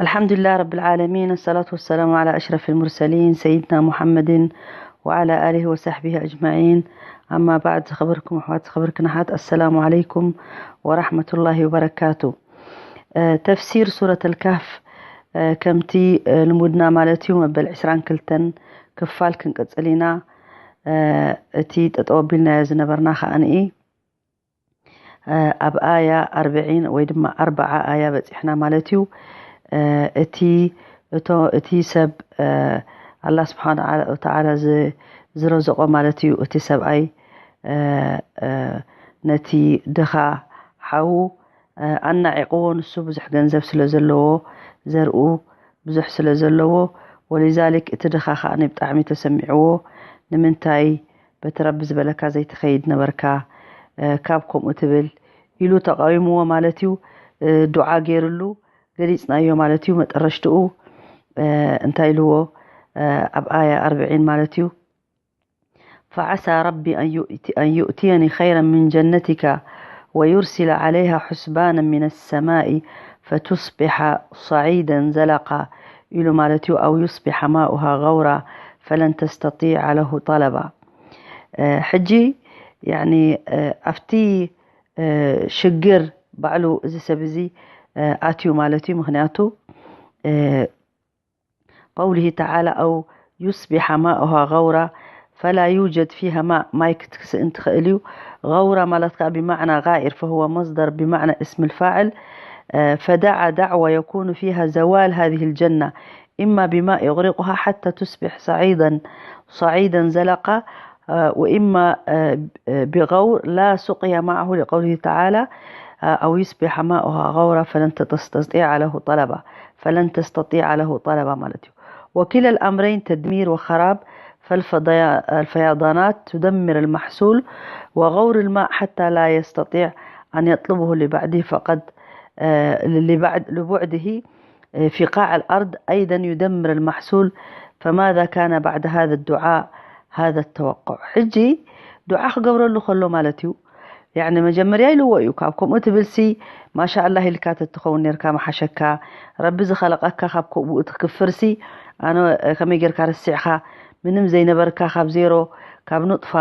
الحمد لله رب العالمين، الصلاة والسلام على أشرف المرسلين سيدنا محمد وعلى آله وصحبه أجمعين. أما بعد، ዝኸበርኩም ኣሕዋት፣ ዝኸበርክን ኣሓት፣ السلام عليكم ورحمة الله وبركاته. ተፍሲር ሱረት ኣልካህፍ ከምቲ ልሙድና ማለት እዩ፣ መበል ዕስራን ክልተን ክፋል ክንቅጽል ኢና። እቲ ጠጠው ኣቢልናዮ ዝነበርና ከዓኒ ኣብ ኣያ ኣርብዒን ወይ ድማ ኣርብዓ ኣያ በጺሕና ማለት እዩ። እቲ እቶ እቲ ሰብ ኣላ ስብሓን ወተዓላ ዝረዘቆ ማለት እዩ። እቲ ሰብኣይ ነቲ ድኻ ሓዉ ኣናዒቕዎ፣ ንሱ ብዙሕ ገንዘብ ስለ ዘለዎ፣ ዘርኡ ብዙሕ ስለ ዘለዎ፣ ወሊዛሊክ እቲ ድኻ ከዓኒ ብጣዕሚ ተሰሚዕዎ፣ ንምንታይ በቲ ረቢ ዝበለካ ዘይትኸይድ ነበርካ፣ ካብ ከምኡ ትብል ኢሉ ተቃዊምዎ ማለት እዩ። ዱዓ ገይርሉ፣ ገሊጽናዮ ማለት እዩ። መጠረሽትኡ እንታይ ኢልዎ? ኣብ ኣያ ኣርብዒን ማለት እዩ። فعسى ربي أن يؤتي- أن يؤتيني خيرا من جنتك ويرسل عليها حسبانا من السماء فتصبح صعيدا زلقا ኢሉ ማለት እዩ። أو يصبح ماؤها غورا فلن تستطيع له طلبا። ሕጂ ያኒ ኣብቲ ሽግር ባዕሉ እዚ ሰብ እዚ ኣትዩ ማለት እዩ። ምክንያቱ قوله تعالى أو يصبح ماؤها غورا فلا يوجد فيها ماء، ማይ ክትስእን ትኽእል እዩ። غورا ማለት ከዓ ብማዕና غائر فهو مصدر بمعنى اسم الفاعل. فدعا دعوة يكون فيها زوال هذه الجنة إما بماء يغرقها حتى تصبح صعيدا صعيدا زلقا، وإما بغور لا سقيا معه لقوله تعالى أو يصبح ماؤها غورا فلن تستطيع له طلبا، فلن تستطيع له طلبا ማለት እዩ። وكلا الأمرين تدمير وخراب، فالفيضانات تدمر المحصول وغور الماء حتى لا يستطيع أن يطلبه لبعده فقد لبعد لبعده في قاع الأرض أيضا يدمر المحصول، فماذا كان بعد هذا الدعاء هذا التوقع؟ ሕጂ ዱዓ ክገብረሉ ከሎ ማለት እዩ። ያኒ መጀመርያ ኢልዎ እዩ። ካብ ከምኡ ትብልሲ ማሻ ኣላህ ኢልካ ተትኸውን ነርካ መሓሸካ። ረቢ ዝኸለቐካ ካብ ከምኡ ትክፍርሲ ኣነ ከመይ ጌርካ ረሲዕካ? ምንም ዘይነበርካ ካብ ዜሮ፣ ካብ ኑጥፋ፣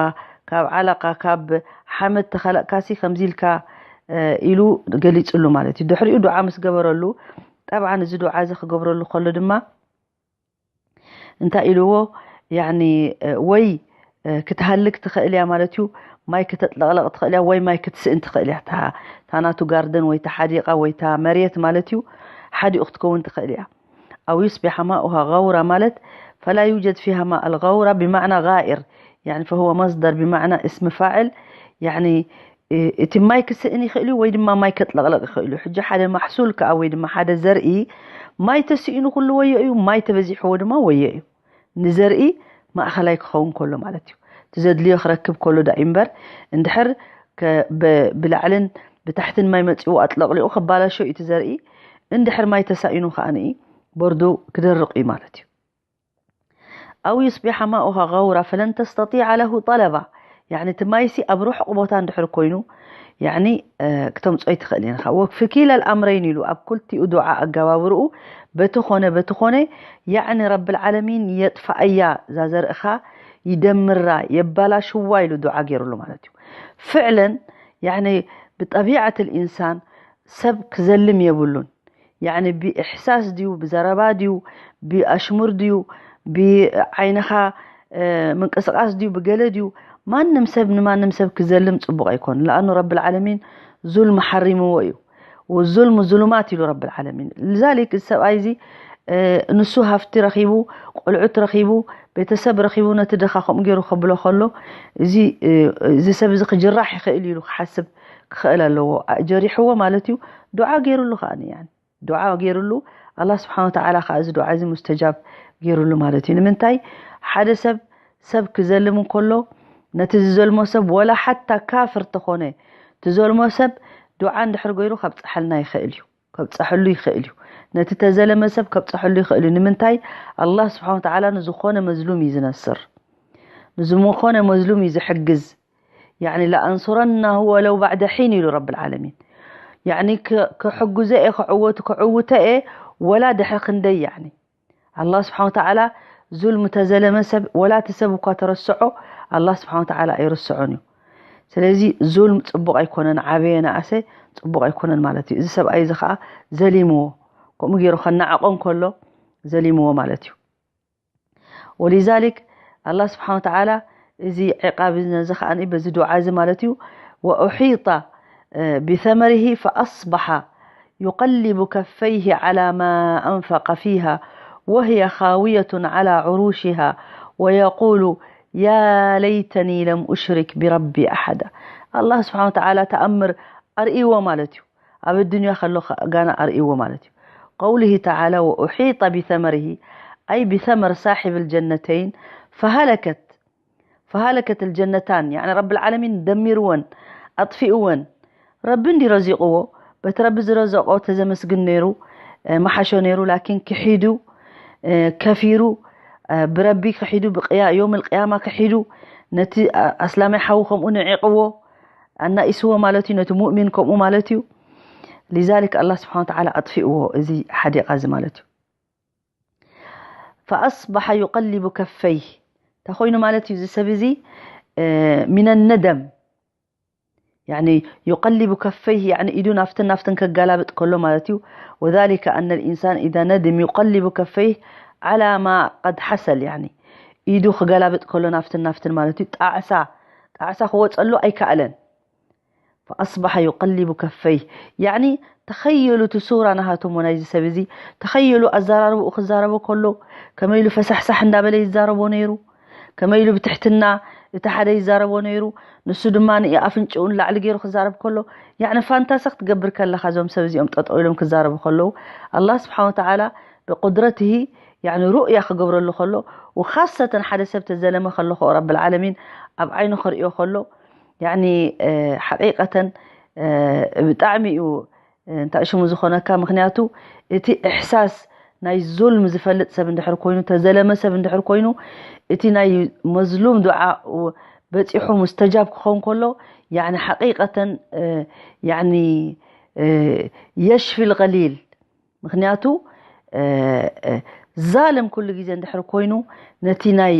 ካብ ዓለቃ፣ ካብ ሓመድ ተኸለቕካሲ ከምዚ ኢልካ ኢሉ ገሊጽሉ ማለት እዩ። ድሕሪኡ ዱዓ ምስ ገበረሉ፣ ጠብዓን እዚ ዱዓ እዚ ክገብረሉ ከሎ ድማ እንታይ ኢልዎ? ያኒ ወይ ክትሃልክ ትኽእል እያ ማለት እዩ። ማይ ክተጥለቕለቕ ትኽእል እያ ወይ ማይ ክትስእን ትኽእል እያ። እታ ናቱ ጋርደን ወይ እታ ሓዲቃ ወይ እታ መሬት ማለት እዩ ሓዲኡ ክትከውን ትኽእል እያ። أو يصبح ماؤها غورا ማለት فلا يوجد فيها ماء الغورة بمعنى غائر، يعني فهو مصدر بمعنى اسم فاعل، يعني እቲ ማይ ክስእን ይኽእል እዩ ወይ ድማ ማይ ከጥለቕለቕ ይኽእል እዩ። ሕጂ ሓደ ማሕሱል ከዓ ወይ ድማ ሓደ ዘርኢ ማይ ተስኢኑ ኩሉ ወዮ እዩ፣ ማይ ተበዚሕዎ ድማ ወዮ እዩ። ንዘርኢ ማእኸላይ ክኸውን ከሎ ማለት እዩ። እቲ ዘድልዮ ክረክብ ከሎ ዳ እምበር እንድሕር ብላዕልን ብታሕትን ማይ መፂኡ ኣጥለቕሊቑ ከባላሾ እዩ እቲ ዘርኢ። እንድሕር ማይ ተሳኢኑ ከዓኒ በርዱ ክደርቕ እዩ ማለት እዩ። أو يصبح ماؤها غورا فلن تستطيع له طلبا، يعني እቲ ማይሲ ኣብ ርሑቕ ቦታ እንድሕር ኮይኑ ያኒ ክተምፅኦ ይትኽእል ኢኻ። وفكلا الأمرين ኢሉ ኣብ ኩልቲኡ ዱዓ ኣገባብርኡ በቲ ኾነ በቲ ኾነ ያኒ ረብል ዓለሚን የጥፋኣያ እዛ ዘርእኻ ይደምራ የባላሽዋ ኢሉ ዱዓ ገይሩሉ ማለት እዩ። ፍዕለን ያኒ ብጠቢዓት ልኢንሳን ሰብ ክዘልም የብሉን። ያኒ ብእሕሳስ ድዩ ብዘረባ ድዩ ብኣሽሙር ድዩ ብዓይንኻ ምንቅስቃስ ድዩ ብገለ ድዩ ማንም ሰብ ንማንም ሰብ ክዘልም ፅቡቅ ኣይኮን። ለኣኑ ረብል ዓለሚን ዙልም ሓሪምዎ እዩ። ዙልም ዙሉማት ኢሉ ረብል ዓለሚን። ልዛሊክ እዚ ሰብኣይ እዚ ንሱ ሃፍቲ ረኺቡ ቆልዑት ረኺቡ ቤተሰብ ረኺቡ ነቲ ድኻ ከምኡ ገይሩ ከብሎ ከሎ እዚ ሰብ እዚ ክጅራሕ ይኽእል ኢሉ ክሓስብ ክኽእል ኣለዎ። ጀሪሕዎ ማለት እዩ። ዱዓ ገይሩሉ ከዓኒ ያኒ ዱዓ ገይሩሉ ኣላህ ስብሓን ወተዓላ ከዓ እዚ ዱዓ እዚ ሙስተጃብ ገይሩሉ ማለት እዩ። ንምንታይ ሓደ ሰብ ሰብ ክዘልም እንከሎ ነቲ ዝዘልሞ ሰብ ወላ ሓታ ካፍር ተኾነ ትዘልሞ ሰብ ዱዓ እንድሕር ገይሩ ከብፀሐልና ይኽእል እዩ፣ ከብፀሐሉ ይኽእል እዩ። ነቲ ተዘለመ ሰብ ከብፀሐሉ ይኽእል እዩ። ንምንታይ ኣላህ ስብሓን ወተዓላ ንዝኾነ መዝሉም እዩ ዝነስር፣ ንዝምኾነ መዝሉም እዩ ዝሕግዝ። ያኒ ለኣንሱረናሁ ወለው ባዕደ ሒን ኢሉ ረብል ዓለሚን። ያኒ ክሕግዞ እየ ክዕወቱ ክዕውተ እየ ወላ ድሕሪ ክንደይ ያኒ ኣላህ ስብሓን ወተዓላ ዙልም ተዘለመ ሰብ ወላ እቲ ሰብ እኳ ተረስዖ ኣላህ ስብሓን ወተዓላ ኣይርስዖን እዩ። ስለዚ ዙልም ጽቡቕ ኣይኮነን፣ ዓበየ ንኣሰ ጽቡቕ ኣይኮነን ማለት እዩ። እዚ ሰብኣይ እዚ ከዓ ዘሊምዎ፣ ከምኡ ገይሩ ከነዓቆ እንከሎ ዘሊምዎ ማለት እዩ። ወሊዛሊክ ኣላህ ስብሓን ወተዓላ እዚ ዕቃብ ነዚ ከዓ በዚ ዱዓ እዚ ማለት እዩ ወኡሒጣ ብተመሪሂ ፈኣስበሓ يقلب كفيه على ما أنفق فيها وهي خاوية على عروشها ويقول يا ليتني لم أشرك بربي أحدا. ኣላህ ስብሓን ወተዓላ ተኣምር ኣርእይዎ ማለት እዩ። ኣብ ኣዱንያ ከሎ ከ- ጋና ኣርእይዎ ማለት እዩ። قوله تعالى وأحيط بثمره أي بثمر صاحب الجنتين فهلكت فهلكت الجنتان يعني رب العالمين ደሚርወን ኣጥፊእወን። ረቢ እንዲ ረዚቕዎ በቲ ረቢ ዝረዘቆ ተዘመስግን ነይሩ፣ እ፣ መሓሾ ነይሩ። ላኪን ክሒዱ፣ እ፣ ከፊሩ፣ እ፣ ብረቢ ክሒዱ፣ ብቅያ- ዮም ልቅያማ ክሒዱ፣ ነቲ ኣ- ኣስላማይ ሓዉ ከምኡ ንዒቕዎ፣ ኣናኢስዎ ማለት እዩ። ነቲ ሙእሚን ከምኡ ማለት እዩ። ሊዛሊክ ኣላህ ስብሓን ወተዓላ ኣጥፊእዎ እዚ ሓዲቃ እዚ ማለት እዩ። ፈኣስበሐ ዩቀሊቡ ከፈይህ እንታይ ኮይኑ ማለት እዩ እዚ ሰብ እዚ ሚነ ነደም يعني يقلب كفيه يعني ኢዱ ናፍትን ናፍትን ከጋላብጥ ከሎ ማለት እዩ وذلك أن الإنسان إذا ندم يقلب كفيه على ما قد حصل يعني ኢዱ ክገላብጥ ከሎ ናፍትን ናፍትን ማለት እዩ ጣዕሳ ጣዕሳ ክወፀሉ ኣይከኣለን فأصبح يقلب كفيه يعني ተኸየሉ እቲ ሱራ ናሃቶም ናይዚ ሰብ እዚ ተኸየሉ ኣዘራርብኡ ክዛረቦ ከሎ ከመይ ኢሉ ፈሳሕሳሕ እንዳበለ ይዛረቦ ነይሩ ከመይ ኢሉ ብትሕትና እቲ ሓደ ይዛረቦ ነይሩ ንሱ ድማ ኣፍንጭኡ ንላዕሊ ገይሩ ክዛረብ ከሎ ያዕኒ ፋንታሲ ክትገብር ከለኻ እዞም ሰብ እዚኦም ጠጠው ኢሎም ክዛረቡ ከለዉ ኣላህ ስብሓን ወተዓላ ብቁድረትሂ ያዕኒ ሩእያ ክገብረሉ ከሎ ወካሰተን ሓደ ሰብ ተዘለመ ከለኹ ረብል ዓለሚን ኣብ ዓይኑ ክርእዮ ከሎ ያዕኒ ሓቂቀተን ብጣዕሚ እዩ እንታይ ሽሙ ዝኾነካ ምክንያቱ እቲ እሕሳስ ናይ ዙልም ዝፈልጥ ሰብ እንድሕር ኮይኑ ተዘለመ ሰብ እንድሕር ኮይኑ እቲ ናይ መዝሉም ዱዓ በፂሑ ሙስተጃብ ክኸውን ከሎ ያኒ ሓቂቀተን ያኒ የሽፊ ልቀሊል ምክንያቱ ዛልም ኩሉ ግዜ እንድሕር ኮይኑ ነቲ ናይ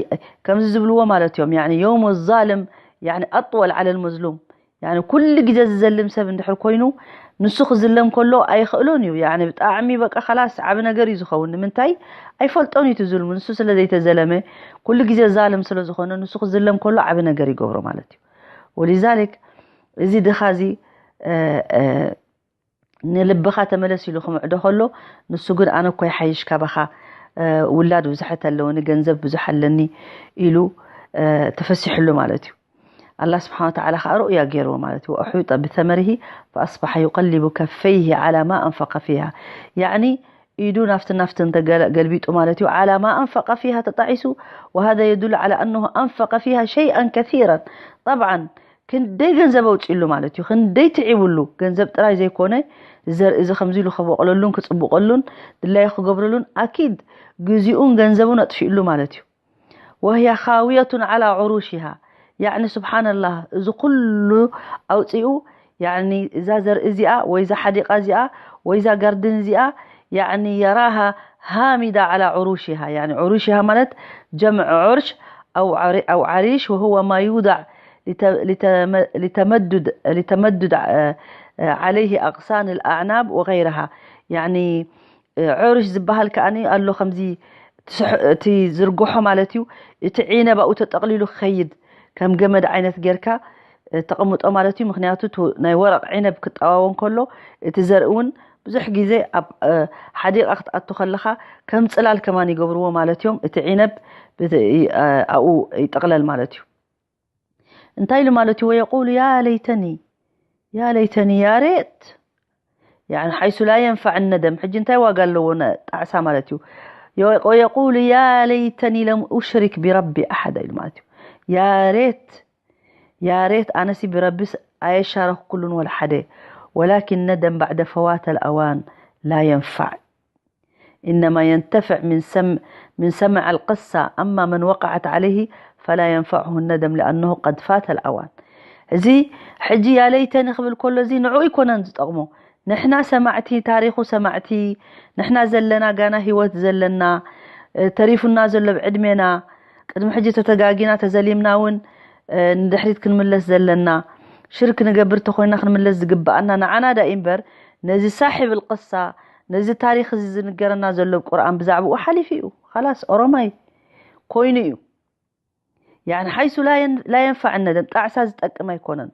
ከምዚ ዝብልዎ ማለት እዮም ያኒ የውም ዛልም ያኒ ኣጥወል ዓለ ልመዝሉም ኩሉ ግዜ ዝዘልም ሰብ እንድሕር ኮይኑ ንሱ ክዝለም ከሎ ኣይኽእሎን እዩ ብጣዕሚ በቃ ከላስ ዓብ ነገር እዩ ዝኸውን ንምንታይ ኣይፈልጦን እዩ ዝልሙ ንሱ ስለ ዘይተዘለመ ኩሉ ግዜ ዛልም ስለ ዝኾነ ንሱ ክዝለም ከሎ ዓብ ነገር ይገብሮ ማለት እዩ ወሊዛሊክ እዚ ድኻ እዚ ንልብኻ ተመለስ ኢሉ ክምዕዶ ከሎ ንሱ ግን ኣነ እኮ ይሓይሽ ካባኻ ውላድ ብዙሐት ኣለውኒ ገንዘብ ብዙሕ ኣለኒ ኢሉ ተፈሲሕሉ ማለት እዩ ኣላ ስብሓን ወተዓላ ከዓ ሩእያ ገይርዎ ማለት እዩ ወኣሑጠ ብተመርሂ ፈኣስበሐ ዩቀሊቡ ከፈይህ ዓላ ማ ኣንፈቀ ፊሃ ያዕኒ ኢዱ ናፍትን ናፍትን ተገልቢጡ ማለት እዩ ዓላ ማ ኣንፈቀ ፊሃ ተጣዒሱ وهذا يدل على أنه أنفق فيها شيئا كثيرا طبعا ክንደይ ገንዘብ ኣውፅእሉ ማለት እዩ ክንደይ ትዒብሉ ገንዘብ ጥራይ ዘይኮነ ዘርኢ እዚ ከምዚ ኢሉ ከበቕለሉን ክፅብቀሉን ድላዩ ክገብረሉን ኣኪድ ግዜኡን ገንዘቡን ኣጥፊእሉ ማለት እዩ وهي خاوية على عروشها يعني سبحان الله እዚ ኩሉ ኣውፂኡ يعني እዛ ዘርኢ እዚኣ ወይ እዛ ሓዲቃ እዚኣ ወይ እዛ ጋርድን እዚኣ يعني يراها هامدة على عروشها يعني عروشها ማለት جمع عرش أو عري- أو عريش وهو ما يوضع لت- لتم- لتمدد لتمدد آه، آه، عليه أغصان الأعناب وغيرها يعني ዑርሽ ዝበሃል ከኣኒ ኣሎ ከምዚ እቲ ዝርግሖ ማለት እዩ እቲ ዒነብ ኣብኡ ተጠቕሊሉ ክኸይድ ከም ገመድ ዓይነት ጌርካ ተቐምጦ ማለት እዩ ምክንያቱ ናይ ወረቕ ዒነብ ክጠዋወ እንከሎ እቲ ዘርኢ እውን ብዙሕ ግዜ ኣብ ሓዲቃ ክትኣቱ ከለኻ ከም ፅላል ከማን ይገብርዎ ማለት እዮም እቲ ዒነብ ኣብኡ ይጠቕለል ማለት እዩ እንታይ ኢሉ ማለት እዩ ወየቁሉ ያ ለይተኒ ያ ለይተኒ ያ ሬት يعني حيث لا ينفع الندم ሕጂ እንታይ ዋጋ ኣለዎ ጣዕሳ ማለት እዩ ويقول يا ليتني لم أشرك بربي أحدا ኢሉ ማለት እዩ ያ ሬት ያ ሬት ኣነሲ ብረቢስ ኣየሻረክኩሉን ወላ ሓደ ولكن ندم بعد فوات الأوان لا ينفع إنما ينتفع من سم من سمع القصة أما من وقعت عليه فلا ينفعه الندم لأنه قد فات الأوان እዚ ሕጂ ያ ለይተኒ ክብል ከሎ እዚ ንዑ ኣይኮነን ዝጠቕሞ ንሕና ሰማዕቲ ታሪኹ ሰማዕቲ ንሕና ዘለና ጋና ህይወት ዘለና ተሪፉና ዘሎ ብዕድሜና ቅድሚ ሕጂ ተተጋጊና ተዘሊምና እውን ንድሕሪት ክንምለስ ዘለና ሽርክ ንገብር ተኮይና ክንምለስ ዝግብኣና ንዓና ዳ እምበር ነዚ ሳሒብ القصة ነዚ ታሪኽ እዚ ዝንገረና ዘሎ ቁርኣን ብዛዕባኡ ሓሊፉ እዩ። خلاص ኦሮማይ ኮይኑ እዩ። يعني حيث لا ينفع الندم ጣዕሳ ዝጠቅም ኣይኮነን።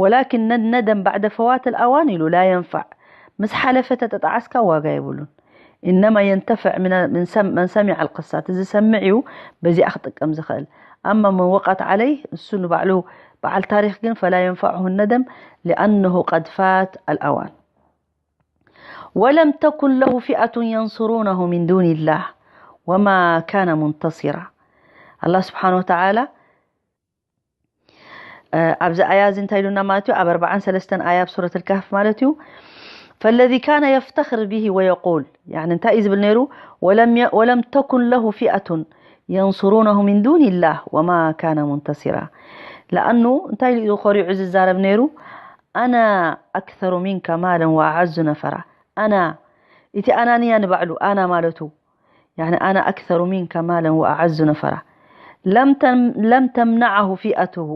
ولكن الندم بعد فوات الأوان ኢሉ لا ينفع ምስ ሓለፈ ተጠጣዓስካ ዋጋ የብሉን። إنما ينتفع من من سمع القصة ዝሰምዕ እዩ በዚኣ ክጥቀም ዝኽእል። أما من وقعت عليه እሱ ንባዕሉ በዓል ታሪኽ ግን فلا ينفعه الندم لأنه قد فات الأوان. ولم تكن له فئة ينصرونه من دون الله وما كان منتصرا. الله سبحانه وتعالى ኣብዚ ኣያ እዚ እንታይ ኢሉና ማለት እዩ ኣብ ኣርባዓን ሰለስተን ኣያ ኣብ ሱረት الكهف ማለት እዩ فالذي كان يفتخر به ويقول يعني እንታይ እዩ ዝብል ነይሩ ولم تكن له فئة ينصرونه من دون الله وما كان منتصرا لأنه እንታይ ኢሉ ኮሪዑ ዝዛረብ ነይሩ أنا أكثر منك مالا وأعز نفرا أنا እቲ ኣናንያ ንባዕሉ ኣና ማለቱ يعني أنا أكثر منك مالا وأعز نفرا لم تمنعه فئته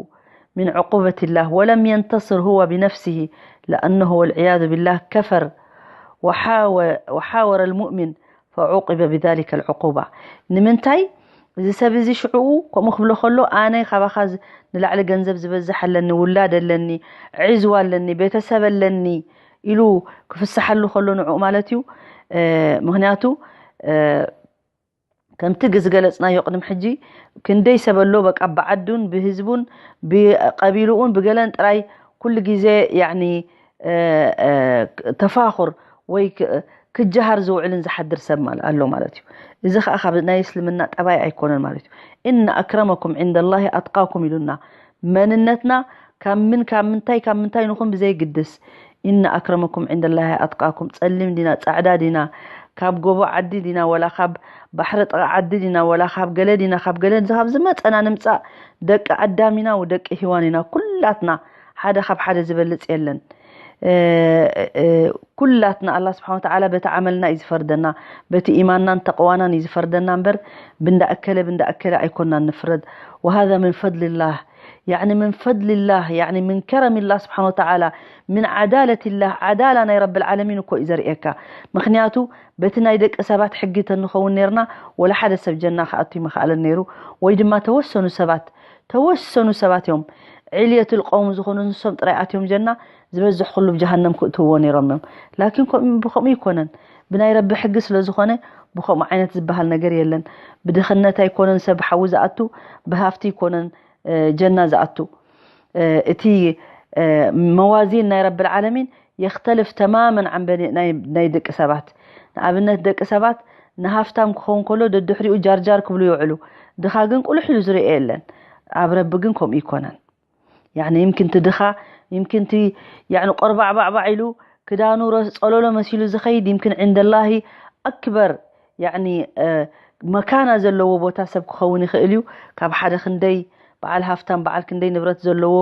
من عقوبة الله ولم ينتصر هو بنفسه لأنه والعياذ بالله كفر وحاور المؤمن فعوقب بذلك العقوبة ንምንታይ እዚ ሰብ እዚ ሽዕኡ ከምኡ ክብሎ ከሎ ኣነ ካባኻ ንላዕሊ ገንዘብ ዝበዝሕ ኣለኒ ውላድ ኣለኒ ዕዝዋ ኣለኒ ቤተሰብ ኣለኒ ኢሉ ክፍስሓሉ ከሎ ንዕኡ ማለት እዩ ምክንያቱ ከምቲ ዝገለፅናዮ ቅድም ሕጂ ክንደይ ሰብ ኣሎ በቃ ብዓዱን ብህዝቡን ብቀቢልኡን ብገለን ጥራይ ኩሉ ግዜ ያኒ ተፋኹር ወይ ክጀሃር ዝውዕልን ዝሓድር ሰብ ኣሎ ማለት እዩ። እዚ ከዓ ካብ ናይ እስልምና ጠባይ ኣይኮነን ማለት እዩ። إن أكرمكم عند الله أتقاكم ኢሉና። መንነትና ካብ ምን ካብ ምንታይ ካብ ምንታይ ንኹን ብዘይግድስ إن أكرمكم عند الله أتقاكم ጸሊም ዲና ጻዕዳ ዲና ካብ ጎቦ ዓዲ ዲና ወላ ካብ ባሕሪ ጥቓ ዓዲ ዲና ወላ ካብ ገለ ዲና ካብ ገለ ካብ ዝመጸና ንምጻእ ደቂ ኣዳም ኢና ወደቂ ሂዋን ኢና ኩላትና ሓደ ካብ ሓደ ዝበልጽ የለን። ኩላትና ኣላ ስብሓን ወተዓላ በቲ ዓመልና እዩ ዝፈርደና በቲ ኢማንናን ተቕዋናን እዩ ዝፈርደና እምበር ብንዳእከለ ብንዳእከለ ኣይኮናን ንፍረድ وهذا من فضل الله يعني من فضل الله يعني من كرم الله سبحانه وتعالى من عدالة الله عدالة ናይ ረብል ዓለሚን እኮ እዩ ዘርእየካ ምክንያቱ በቲ ናይ ደቂ ሰባት ሕጊ ተንኸውን ነርና ወላ ሓደ ሰብ ጀና ክኣቱ ይመኽኣለን ነይሩ ወይ ድማ ተወሰኑ ሰባት ተወሰኑ ሰባት እዮም ዕልየት ልቀውም ዝኾኑ ንሶም ጥራይ ኣትዮም ጀና ዝበዝሕ ኩሉ ብጀሃነም ክእትውዎ ነይሮም እዮም ላኪን ብከምኡ ይኮነን ብናይ ረቢ ሕጊ ስለ ዝኾነ ብከምኡ ዓይነት ዝበሃል ነገር የለን ብድኽነት ኣይኮነን ሰብ ሓዊ ዝኣቱ ብሃፍቲ ይኮነን ጀና ዝኣቱ እቲ መዋዚን ናይ ረብል ዓለሚን የክተልፍ ተማመን ዓንበኒ ናይ ደቂ ሰባት ንኣብነት ደቂ ሰባት ንሃፍታም ክኸውን ከሎ ደድሕሪኡ ጃርጃር ክብሉ ይውዕሉ ድኻ ግን ቁልሕ ኢሉ ዝርአ የለን ኣብ ረቢ ግን ከምኡ ይኮነን يعني يمكن ድኻ يمكن يعني ቆርባዕ ባዕባዕ ኢሉ ክዳኑ ጸሎሎ መሲሉ ዝኸይድ يمكن عند الله أكبر يعني መካና ዘለዎ ቦታ ሰብ ክኸውን ይኽእል እዩ ካብ ሓደ ክንደይ በዓል ሃፍታም በዓል ክንደይ ንብረት ዘለዎ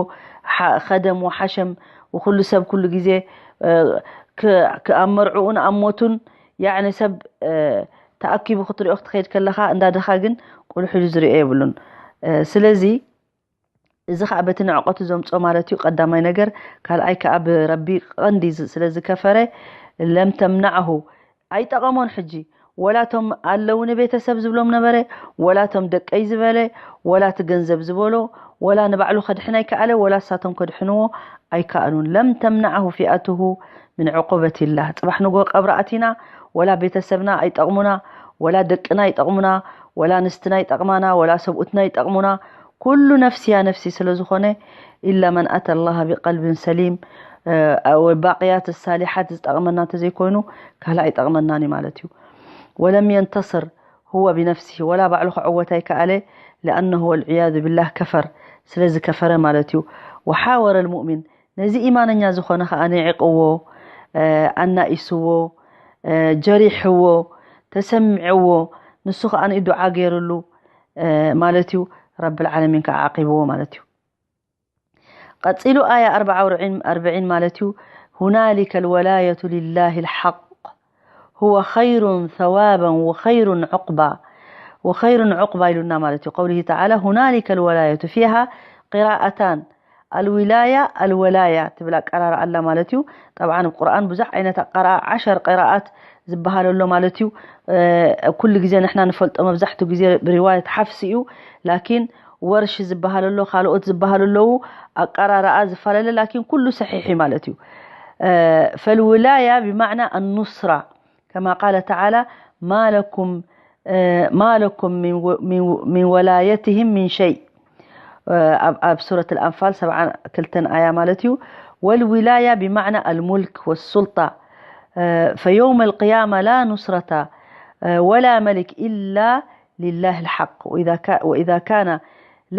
ከደም ወሓሸም ወኩሉ ሰብ ኩሉ ግዜ ኣብ መርዕኡን ኣብ ሞቱን ያዕኒ ሰብ ተኣኪቡ ክትሪኦ ክትኸይድ ከለኻ እንዳ ድኻ ግን ቁልሕ ኢሉ ዝሪኦ የብሉን ስለዚ እዚ ከዓ በቲ ንዕቀቱ ዘምፅኦ ማለት እዩ ቀዳማይ ነገር ካልኣይ ከዓ ብረቢ ቀንዲ ስለ ዝከፈረ ለም ተምናዕሁ ኣይጠቐሞን ሕጂ ወላ ቶም ኣለውኒ ቤተሰብ ዝብሎም ነበረ ወላ ቶም ደቀይ ዝበለ ወላ እቲ ገንዘብ ዝበሎ ወላ ንባዕሉ ከድሕን ኣይከኣለ ወላ እሳቶም ከድሕንዎ ኣይከኣሉን ለም ተምናዕሁ ፊኣትሁ ምን ዕቁበት ላህ ፅባሕ ንጎ ቀብሪ ኣቲና ወላ ቤተሰብና ኣይጠቕሙና ወላ ደቅና ኣይጠቕሙና ወላ ኣንስትና ይጠቕማና ወላ ሰብኡትና ይጠቕሙና ኩሉ ነፍሲ ያ ነፍሲ ስለ ዝኾነ ኢላ መን ኣተ ላሃ ቢቀልብን ሰሊም ባቅያት ሳሊሓት ዝጠቕመና እንተዘይኮይኑ ካልእ ኣይጠቕመናን እዩ ማለት እዩ ወለም የንተስር ሁወ ቢነፍሲሂ ወላ ባዕሉ ክዕወት ኣይከኣለ ለኣነሁ ወልዕያዙ ቢላህ ከፈር ስለ ዝከፈረ ማለት እዩ ወሓወረ ልሙእሚን ነዚ ኢማነኛ ዝኾነ ከዓ ንዒቕዎ ኣናኢስዎ ጀሪሕዎ ተሰሚዕዎ ንሱ ከዓ ንኡ ዱዓ ገይርሉ ማለት እዩ ረቢ ልዓለሚን ከዓ ዓቂብዎ ማለት እዩ ቀጺሉ ኣያ ኣርብዓ ኣርብዒን ማለት እዩ هنالك الولاية لله الحق هو خير ثوابا وخير عقبا وخير عقبا ኢሉና ማለት እዩ። قوله تعالى هنالك الولاية فيها قراءتان الولاية الولاية ትብል ኣቀራርኣ ኣላ ማለት እዩ። ጠብዓን ኣብ ቁርኣን ብዙሕ ዓይነት ኣቀራርኣ ዓሸር ቅራኣት ዝበሃል ኣሎ ማለት እዩ። ኩሉ ግዜ ንሕና ንፈልጦ መብዛሕትኡ ግዜ ብሪዋየት ሓፍሲ እዩ። ላኪን ወርሽ ዝበሃል ኣሎ፣ ካልኦት ዝበሃል ኣለዉ። ኣቀራርኣ ዝፈላለ ላኪን ኩሉ ሰሒሕ እዩ ማለት እዩ። فالولاية بمعنى النصرة كما قال تعالى ما لكم ما لكم من من ولايتهم من شيء ኣብ ሱረት ኣልኣንፋል ሰብዓ ክልተን ኣያ ማለት እዩ። والولاية بمعنى الملك والسلطة فيوم القيامة لا نصرة ولا ملك إلا لله الحق وإذا كان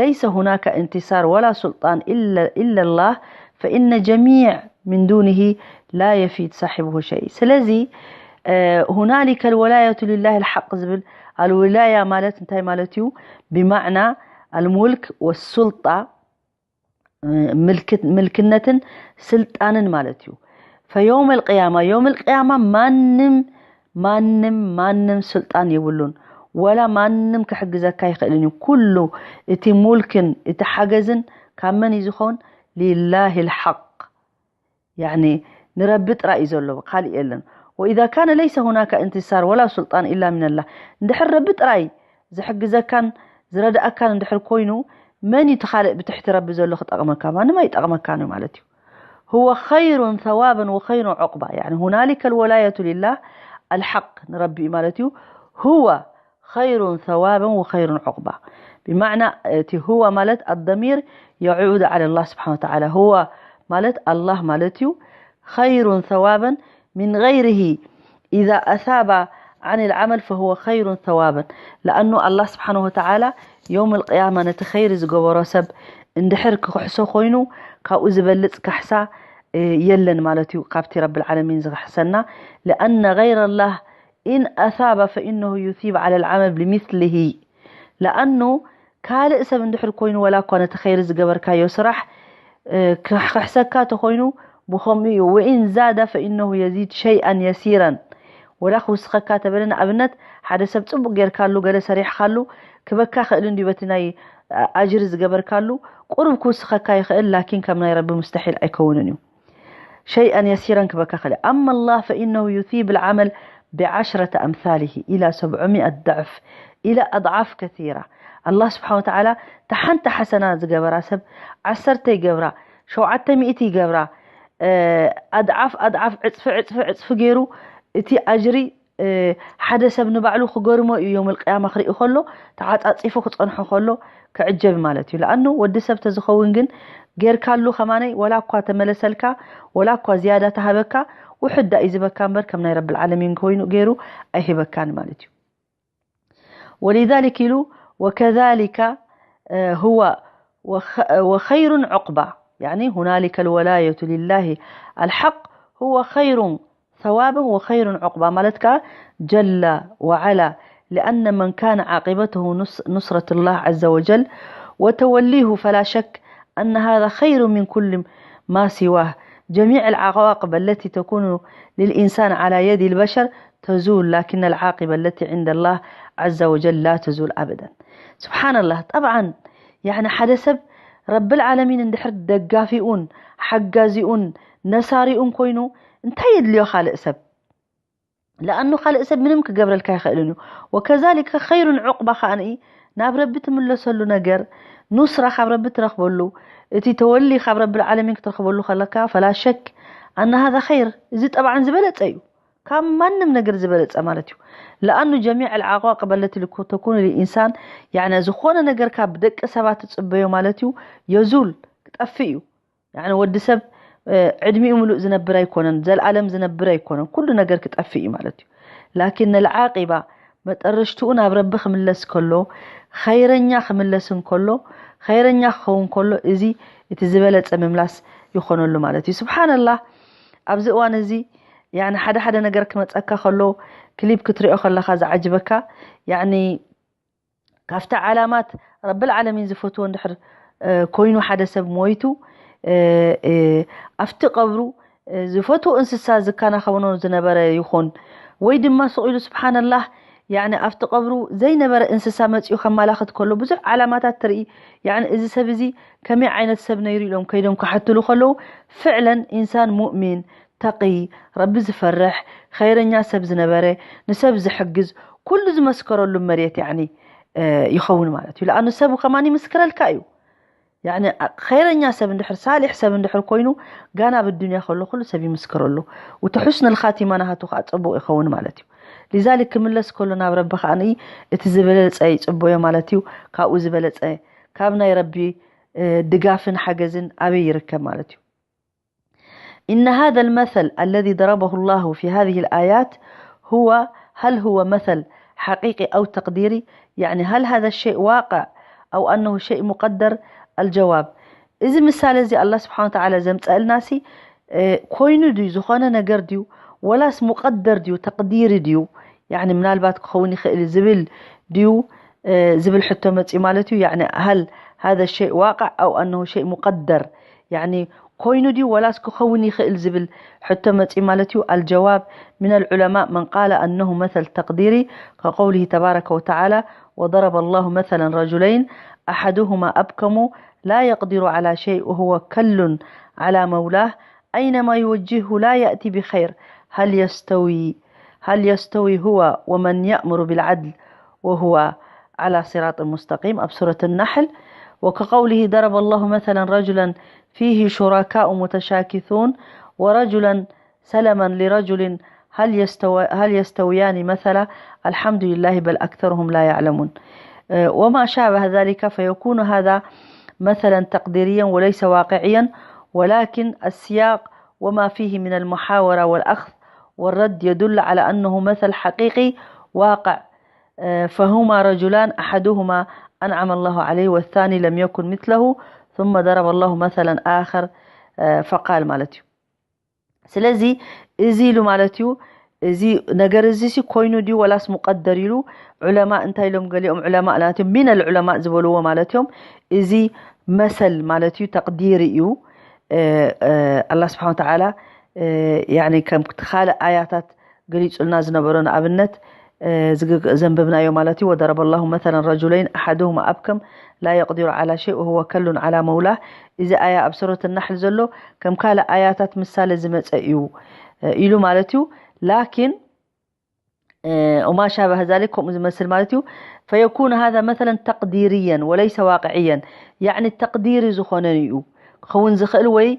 ليس هناك انتصار ولا سلطان إلا إلا الله فإن جميع من دونه لا يفيد صاحبه شيء ስለዚ هنالك الولاية لله الحق ዝብል الولاية ማለት እንታይ ማለት እዩ؟ ብማዕና الملك والسلطة ምልክነትን ስልጣንን ማለት እዩ። فيوم القيامة يوم القيامة ማንም ማንም ማንም ስልጣን የብሉን። ወላ ማንም ክሕግዘካ ይኽእልን እዩ። ኩሉ እቲ ሙልክን እቲ ሓገዝን ካብ መን እዩ ዝኸውን? لله الحق يعني ንረቢ ጥራይ እዩ ዘሎ፣ ካልእ የለን። وإذا كان ليس هناك انتصار ولا سلطان إلا من الله እንድሕር ረቢ ጥራይ ዝሕግዘካን ዝረድኣካን እንድሕር ኮይኑ መን እዩ እቲ ካልእ ብትሕቲ ረቢ ዘሎ ክጠቕመካ? ማንም ኣይጠቕመካን እዩ ማለት እዩ። هو خير ثوابا وخير عقبا يعني هنالك الولاية لله الحق ንረቢ እዩ ማለት እዩ። هو خير ثوابا وخير عقبا بمعنى እቲ هو ማለት الضمير يعود على الله سبحانه وتعالى هو ማለት الله ማለት እዩ። خير ثوابا من غيره إذا أثاب عن العمل فهو خير ثوابا لأنه الله سبحانه وتعالى يوم القيامة ነቲ ኸይሪ ዝገበሮ ሰብ እንድሕር ክኽሕሶ ኮይኑ ካብኡ ዝበልጽ ካሕሳ የለን ማለት እዩ። ካብቲ ረቢ العالمين ዝኽሕሰና لأن غير الله إن أثاب فإنه يثيب على العمل بمثله لأنه ካልእ ሰብ እንድሕር ኮይኑ ወላ እኳ ነቲ ኸይሪ ዝገበርካዮ ስራሕ ክሕሰካ ተኾይኑ ብኸምኡ እዩ። وإن زاد فإنه يزيد شيئا يسيرا ወላ ክውስኸካ ተበለ ንኣብነት ሓደ ሰብ ጽቡቕ ጌርካሉ ገለ ሰሪሕካሉ ክበካ ክእል እንዲ በቲ ናይ ኣጅሪ ዝገበርካሉ ቁሩብ ክውስኸካ ይኽእል ላኪን ከም ናይ ረቢ ሙስተሒል ኣይከውንን እዩ። شيئا يسيرا ክበካ ክእል أما الله فإنه يثيب العمل بعشرة أمثاله إلى سبعمائة ضعف إلى أضعاف كثيرة الله سبحانه وتعالى ተሓንቲ ሓሰና ዝገበራ ሰብ ዓሰርተ ይገብራ ሸውዓተ ሚእቲ ይገብራ ኣድዓፍ ኣድዓፍ ዕፅፊ ዕፅፊ ዕፅፊ ገይሩ እቲ ኣጅሪ ሓደ ሰብ ንባዕሉ ክገርሞ እዩ ዮም ልቅያማ ክርኢ ከሎ ተዓፃፂፉ ክፀንሖ ከሎ ክዕጀብ ማለት እዩ ለኣኑ ወዲ ሰብ ተዝኸውን ግን ጌርካሉ ከማነይ ወላ እኳ ተመለሰልካ ወላ እኳ ዝያዳ ተሃበካ ውሕዳ እዩ ዝበካ እምበር ከም ናይ ረብል ዓለሚን ኮይኑ ገይሩ ኣይህበካን ማለት እዩ ولذلك ኢሉ وكذلك هو وخير عقبى يعني هنالك الولاية لله الحق هو خير ثوابا وخير عقبى ማለት ከኣ جل وعلا لأن من كان عاقبته نصرة الله عز وجل وتوليه فلا شك أن هذا خير من كل ما سواه جميع العواقب التي تكون للإنسان على يد البشر تزول لكن العاقبة التي عند الله عز وجل لا تزول أبدا سبحان الله طبعا يعني ሓደ ሰብ ረብል ዓለሚን እንድሕር ደጋፊኡን ሓጋዚኡን ነሳሪኡን ኮይኑ እንታይ የድልዮ ካልእ ሰብ ለኣኑ ካልእ ሰብ ምንም ክገብረልካ ይኽእልን እዩ ወከዛሊከ ኸይሩን ዕቁባ ከኣ ንኢ ናብ ረቢ ትምለሰሉ ነገር ኑስራ ካብ ረቢ ትረኽበሉ እቲ ተወሊ ካብ ረብል ዓለሚን ክትረኽበሉ ከለካ ፈላ ሸክ ኣነ ሃዛ ኸይር እዚ ጠብዓን ዝበለጸ እዩ ካብ ማንም ነገር ዝበለጸ ማለት እዩ ለኣኑ ጀሚዕ العواقب التي تكون للإنسان يعني ዝኾነ ነገር ካብ ደቂ ሰባት ትጽበዮ ማለት እዩ የዙል ክጠፍእ እዩ يعني ወዲ ሰብ ዕድሚኡ ምሉእ ዝነብር ኣይኮነን ዘልኣለም ዝነብር ኣይኮነን ኩሉ ነገር ክጠፍእ እዩ ማለት እዩ ላኪን العاقبة መጠረሽትኡ ናብ ረቢ ክምለስ ከሎ ኸይረኛ ክምለስ እንከሎ ኸይረኛ ክኸውን ከሎ እዚ እቲ ዝበለጸ ምምላስ ይኾነሉ ማለት እዩ ስብሓንላህ ኣብዚ እዋን እዚ يعني ሓደ ሓደ ነገር ክመፀካ ከሎ ክሊፕ ክትሪኦ ከለካ ዝዓጅበካ يعني ካብቲ ዓላማት ረብል ዓለሚን ዝፈትዎ እንድሕር ኮይኑ ሓደ ሰብ ሞይቱ ኣብቲ ቀብሩ ዝፈትዎ እንስሳ ዝከናኸኖ ዝነበረ ይኹን፣ ወይ ድማ ስቕ ኢሉ ስብሓንላህ፣ ያኒ ኣብቲ ቀብሩ ዘይነበረ እንስሳ መፂኡ ከመላኽት ከሎ ብዙሕ ዓላማታት ትርኢ። ያኒ እዚ ሰብ እዚ ከመይ ዓይነት ሰብ ነይሩ ኢሎም ከይዶም ክሓትሉ ከለዉ፣ ፍዕለን ኢንሳን ሙእሚን፣ ተቒ፣ ረቢ ዝፈርሕ፣ ኸይረኛ ሰብ ዝነበረ፣ ንሰብ ዝሕግዝ፣ ኩሉ ዝመስከረሉ መሬት ያኒ ይኸውን ማለት እዩ። ለኣኑ ሰብ ከማን ይምስክረልካ እዩ። ያኒ ኸይረኛ ሰብ እንድሕር ሳሊሕ ሰብ እንድሕር ኮይኑ፣ ጋና ብዱንያ ከሎ ኩሉ ሰብ ይምስክረሉ። እቲ ሑስን ልኻቲማ ናሃቱ ከዓ ፅቡቕ ይኸውን ማለት እዩ። ሊዛሊክ ክምለስ ከሎ ናብ ረቢ ከዓ ንኢ እቲ ዝበለፀ ይፅበዮ ማለት እዩ። ካብኡ ዝበለፀ ካብ ናይ ረቢ ድጋፍን ሓገዝን ኣበይ ይርከብ ማለት እዩ። إن هذا المثل الذي ضربه الله في هذه الآيات هو هل هو مثل حقيقي أو تقديري؟ يعني هل هذا الشيء واقع أو أنه شيء مقدر؟ الجواب، እዚ ምሳሌ እዚ ኣላህ ስብሓን ወተዓላ ዘምፀእልና ሲ ኮይኑ ድዩ ዝኾነ ነገር ድዩ ወላስ ሙቀደር ድዩ ተቅዲሪ ድዩ? ያኒ ምናልባት ክኸውን ይኽእል ዝብል ድዩ ዝብል ሕቶ መፅኡ ማለት እዩ። ያኒ هل هذا الشيء واقع أو أنه شيء مقدر؟ ያኒ ኮይኑ ድዩ ወላስ ክኸውን ይኽእል ዝብል ሕቶ መፅኡ ማለት እዩ። الجواب، من العلماء من قال أنه مثل تقديري كقوله تبارك وتعالى: وضرب الله مثلا رجلين أحدهما أبكم لا يقدر على شيء وهو كل على مولاه أينما يوجهه لا يأتي بخير، هل يستوي، هل يستوي هو ومن يأمر بالعدل وهو على صراط مستقيم؟ أب سورة النحل. وكقوله: ضرب الله مثلا رجلا فيه شركاء متشاكثون ورجلا سلما لرجل هل يستوى، هل يستويان مثلا؟ الحمد لله بل أكثرهم لا يعلمون. وما شابه ذلك، فيكون هذا مثلا تقديريا وليس واقعيا، ولكن السياق وما فيه من المحاورة والأخذ والرد يدل على أنه مثل حقيقي واقع. فهما رجلان أحدهما أنعم الله عليه والثاني لم يكن مثله، ثم ضرب الله مثلا آخر فقال ማለት እዩ። ስለዚ እዚ ኢሉ ማለት እዩ። እዚ ነገር እዚ ሲ ኮይኑ ድዩ ወላስ ሙቀደር ኢሉ ዑለማ እንታይ ኢሎም? ገሊኦም ዑለማ ናትዮም ሚነል ዑለማ ዝበልዎ ማለት እዮም። እዚ መሰል ማለት እዩ፣ ተቅዲር እዩ። ኣላ ስብሓን ወተዓላ ከምቲ ካልእ ኣያታት ገሊፁልና ዝነበሮ፣ ንኣብነት ዘንበብናዮ ማለት እዩ። وضرب الله مثلا رجلين أحدهما أبكم لا يقدر على شيء وهو كل على مولاه። እዚ ኣያ ኣብ ሱረት ናሕል ዘሎ ከም ካልእ ኣያታት ምሳሌ ዝመፀ እዩ ኢሉ ማለት እዩ። ላኪን وما شابه ذلك ከምኡ ዝመስል ማለት እዩ። فيكون هذا مثلا تقديريا وليس واقعيا، ያዕኒ ተቅዲሪ ዝኾነ እዩ ክኸውን ዝኽእል ወይ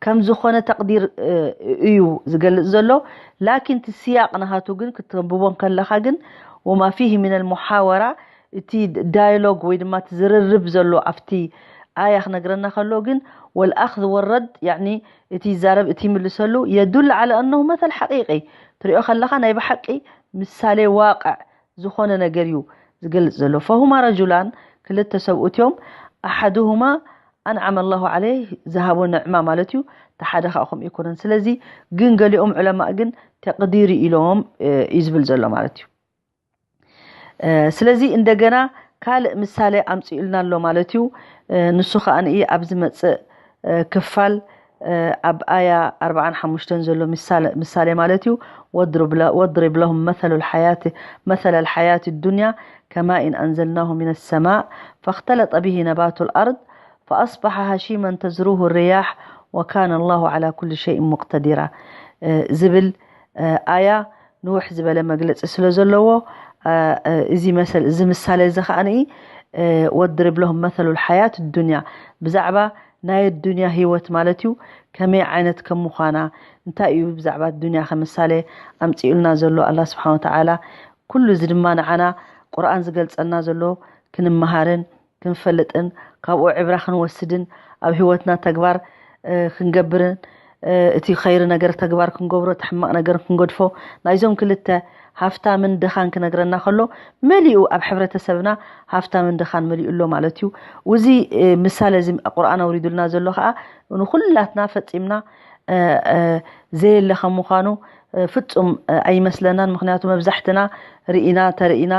ከም ዝኾነ ተቅዲር እዩ ዝገልጽ ዘሎ። ላኪን እቲ ስያቅ ናሃቱ ግን ክትንብቦ ከለኻ ግን وما فيه من المحاورة፣ እቲ ዳያሎግ ወይ ድማ እቲ ዝርርብ ዘሎ ኣብቲ ኣያ ክነግረና ከሎ ግን والأخذ والرد، ያዕኒ እቲ ይዛረብ እቲ ይምልሰሉ يدل على أنه مثل حقيقي፣ ትሪኦ ከለኻ ናይ ብሓቂ ምሳሌ ዋቅዕ ዝኾነ ነገር እዩ ዝገልጽ ዘሎ። فهما رجلان፣ ክልተ ሰብኡት እዮም። أحدهما أنعم الله عليه፣ ዝሃቦ ንዕማ ማለት እዩ። እቲ ሓደ ከዓ ከምኡ ኣይኮነን። ስለዚ ግን ገሊኦም ዑለማእ ግን ተቅዲሪ ኢሎም እዩ ዝብል ዘሎ ማለት እዩ። ስለዚ እንደገና ካልእ ምሳሌ ኣምፂኡልና ኣሎ ማለት እዩ። ንሱ ከዓ ንኢ ኣብ ዝመፅእ ክፋል ኣብ ኣያ ኣርባዓን ሓሙሽተን ዘሎ ምሳሌ ማለት እዩ። واضرب لهم مثل الحياة، مثل الحياة الدنيا كماء أنزلناه من السماء فاختلط به نبات الأرض فأصبح هشيما تذروه الرياح وكان الله على كل شيء مقتدرا ዝብል ኣያ ንውሕ ዝበለ መግለፂ ስለ ዘለዎ፣ እዚ መሰል፣ እዚ ምሳሌ እዚ ከዓ ንኢ واضرب لهم مثل الحياة الدنيا، ብዛዕባ ናይ ዱንያ ህይወት ማለት እዩ። ከመይ ዓይነት ከም ምዃና፣ እንታይ እዩ ብዛዕባ ዱንያ ከም ምሳሌ ኣምፂኡልና ዘሎ ኣላ ስብሓን ወተዓላ። ኩሉ እዚ ድማ ንዓና ቁርኣን ዝገልፀልና ዘሎ ክንመሃርን ክንፈልጥን ካብኡ ዕብራ ክንወስድን ኣብ ህይወትና ተግባር ክንገብርን እቲ ኸይሪ ነገር ተግባር ክንገብሮ፣ እቲ ሕማቕ ነገር ክንገድፎ፣ ናይዞም ክልተ ሃፍታምን ድኻን ክነግረና ከሎ መሊኡ ኣብ ሕብረተሰብና ሃፍታምን ድኻን መሊኡ ኣሎ ማለት እዩ። እዚ ምሳሌ እዚ ቁርኣን ኣውሪዱልና ዘሎ ከዓ ንኩላትና ፈፂምና ዘየለ ከም ምዃኑ ፍፁም ኣይመስለናን። ምክንያቱ መብዛሕትና ርኢና ተርኢና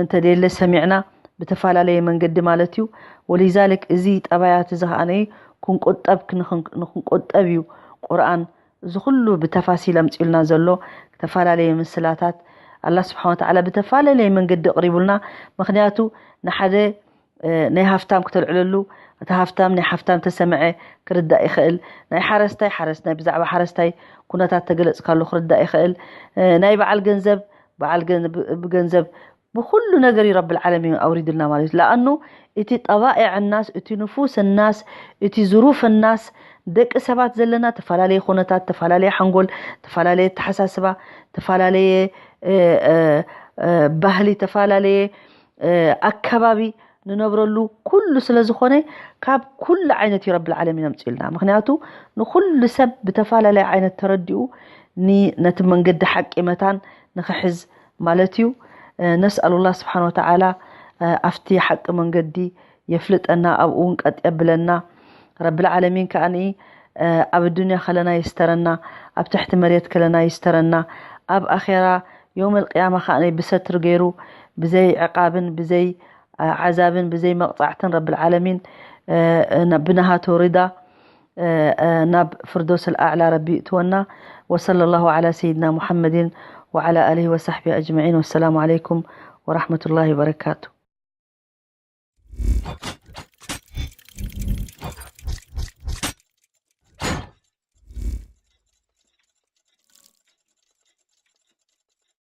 እንተደየለ ሰሚዕና ብተፈላለየ መንገዲ ማለት እዩ። ወሊዛልክ እዚ ጠባያት እዚ ከዓ ክንቁጠብ ክንቁጠብ እዩ ቁርኣን እዚ ኩሉ ብተፋሲል ኣምፅኡልና ዘሎ ዝተፈላለየ ምስላታት ኣላ ስብሓን ወተዓላ ብተፈላለየ መንገዲ ኣቕሪቡልና። ምክንያቱ ንሓደ ናይ ሃፍታም ክተልዕለሉ፣ እቲ ሃፍታም ናይ ሃፍታም ተሰምዐ ክርዳእ ይኽእል። ናይ ሓረስታይ ሓረስታይ ብዛዕባ ሓረስታይ ኩነታት ተገለፅካሉ ክርዳእ ይኽእል። ናይ በዓል ገንዘብ በዓል ብገንዘብ ብኩሉ ነገር እዩ ረብል ዓለሚን ኣውሪዱልና ማለት እዩ። ለኣኑ እቲ ጠባኤዕ ናስ፣ እቲ ንፉስ ናስ፣ እቲ ዝሩፍ ናስ ደቂ ሰባት ዘለና ተፈላለየ ኩነታት፣ ተፈላለየ ሓንጎል፣ ተፈላለየ ኣተሓሳስባ፣ ተፈላለየ ባህሊ፣ ተፈላለየ ኣከባቢ ንነብረሉ ኩሉ ስለ ዝኾነ ካብ ኩሉ ዓይነት እዩ ረብል ዓለሚን ኣምፅኡልና። ምክንያቱ ንኩሉ ሰብ ብተፈላለየ ዓይነት ተረዲኡ ነቲ መንገዲ ሓቂ መታን ንክሕዝ ማለት እዩ። ነስኣሉላ ስብሓን ወተዓላ ኣብቲ ሓቂ መንገዲ የፍልጠና፣ ኣብኡ እውን ቀጥ የብለና። ረብል ዓለሚን ከኣ ኣብ ኣዱንያ ከለና ይስተረና፣ ኣብ ትሕቲ መሬት ከለና ይስተረና፣ ኣብ ኣኼራ ዮም ኣልቅያማ ከኣ ብሰትሪ ገይሩ ብዘይ ዕቃብን ብዘይ ዓዛብን ብዘይ መቕጻዕትን ረብል ዓለሚን ብናሃቱ ሪዳ ናብ ፍርዶስ ኣልኣዕላ ረቢ ይእትወና። ወሰለ ላሁ ዓላ ሰይድና ሙሐመድን ወዓላ ኣሊሂ ወሳሕቢ ኣጅመዒን። ወሰላሙ ዓለይኩም ወራሕመቱላሂ ወበረካቱ።